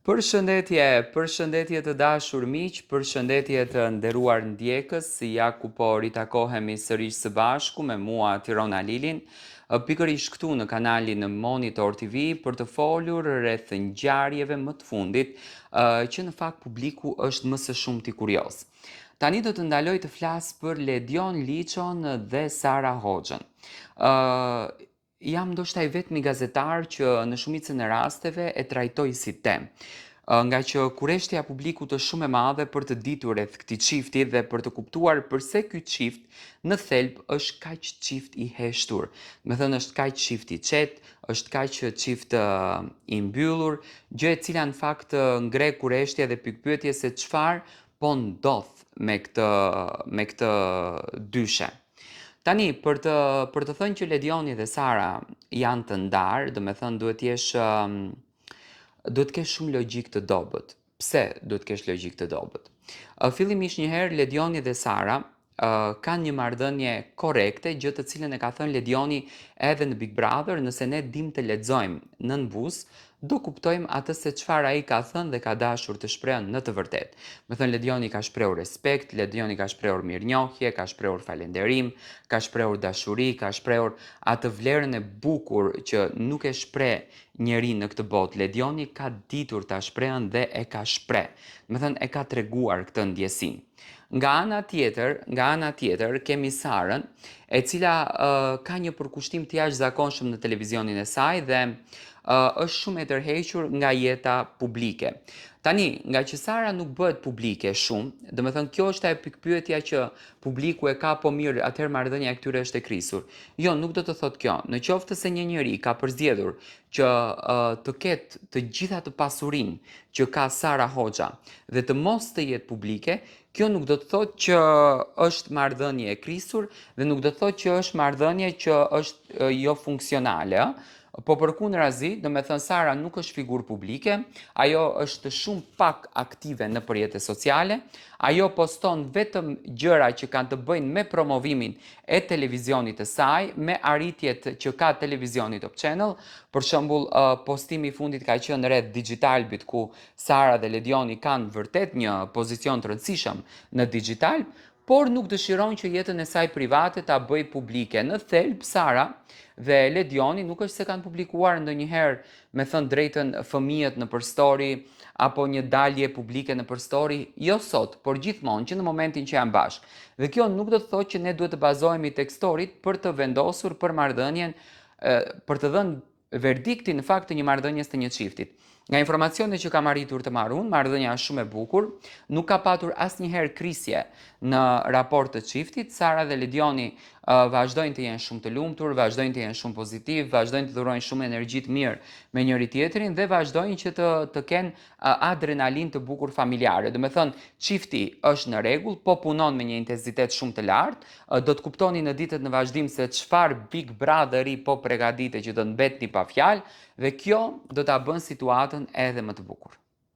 Përshëndetje, përshëndetje të dashur miq, përshëndetje të nderuar ndjekës, ja ku po ritakohemi sërish së bashku me mua Tiron Alilin, pikërisht këtu në kanalin Monitor TV për të folur rreth ngjarjeve më të fundit që në fakt publiku është më së shumti kurioz. Tani do të ndaloj të flas për Ledion Liçon dhe Sara Hoxhën. Jam ndoshta i vetmi gazetar që në shumicën e rasteve e trajtoj si temë. Ngaqë kureshtja e publikut është shumë e madhe për të ditur rreth këtij çifti dhe për të kuptuar përse ky çift në thelb është kaq çift i heshtur. Domethënë është kaq çift i qetë, është kaq çift i mbyllur, gjë e cila në fakt ngre kureshtje dhe pikëpyetje se çfarë po ndodh me këtë me këtë dyshe. Tani, për të për të thënë që Ledioni dhe Sara janë të ndarë, domethënë duhet të jesh duhet të kesh shumë logjikë të dobët. Pse duhet të kesh logjikë të dobët? Fillimisht një herë Ledioni dhe Sara kanë një marrëdhënie korrekte, gjë të cilën e ka thënë Ledioni edhe në Big Brother, nëse ne dimë të lexojmë nën buzë, do kuptojmë atë se çfarë ai ka thënë dhe ka dashur të shprehë në të vërtetë. Domethënë Ledioni ka shprehur respekt, Ledioni ka shprehur mirënjohje, ka shprehur falënderim, ka shprehur dashuri, ka shprehur atë vlerën e bukur që nuk e shpreh njeri në këtë botë. Ledioni ka ditur ta shprehën dhe e ka shpreh. Domethënë e ka treguar këtë ndjesi. Nga ana tjetër, nga ana tjetër kemi Sarën, e cila uh, ka një përkushtim të jashtëzakonshëm në televizionin e saj dhe uh, është shumë e tërhequr nga jeta publike. Tani, ngaqë Sara nuk bëhet publike shumë, domethënë kjo është ajo pikëpyetja që publiku e ka po mirë, atëherë marrëdhënia e këtyre është e krisur. Jo, nuk do të thotë kjo. Në qoftë se një njeri ka përzgjedhur që uh, të ketë të gjitha të pasurinë që ka Sara Hoxha dhe të mos të jetë publike, kjo nuk do të thotë që është marrëdhënie e krisur dhe nuk do të thotë që është marrëdhënie që është jo funksionale, ë? Po përkundrazi, domethënë Sara nuk është figurë publike, ajo është shumë pak aktive nëpër rrjete sociale, ajo poston vetëm gjëra që kanë të bëjnë me promovimin e televizionit të saj, me arritjet që ka televizioni Top Channel, për shembull, postimi i fundit ka qenë rreth Digitalbit ku Sara dhe Ledioni kanë vërtet një pozicion të rëndësishëm në Digitalb, por nuk dëshiron që jetën e saj private ta bëjë publike. Në thelb, Sara dhe Ledioni nuk është se kanë publikuar ndonjëherë, me thënë drejtën, fëmijët nëpër story apo një dalje publike nëpër story, jo sot, por gjithmonë që në momentin që janë bashkë. Dhe kjo nuk do të thotë që ne duhet të bazohemi tek storyt për të vendosur për marrëdhënien, për të dhënë verdiktin në fakt të një marrëdhënies të një çiftit. Nga informacionet që kam arritur të marr unë, marrëdhënia është shumë e bukur, nuk ka patur asnjëherë krisje në raport të çiftit. Sara dhe Ledioni uh, vazhdojnë të jenë shumë të lumtur, vazhdojnë të jenë shumë pozitiv, vazhdojnë të dhurojnë shumë energji të mirë me njëri tjetrin dhe vazhdojnë që të të kenë adrenalinë të bukur familjare. Domethënë, çifti është në rregull, po punon me një intensitet shumë të lartë, Do të kuptoni në ditët në vazhdim se çfarë Big Brotheri po pregatitet që do të mbetni pa fjalë dhe kjo do ta bën situatën edhe më të bukur.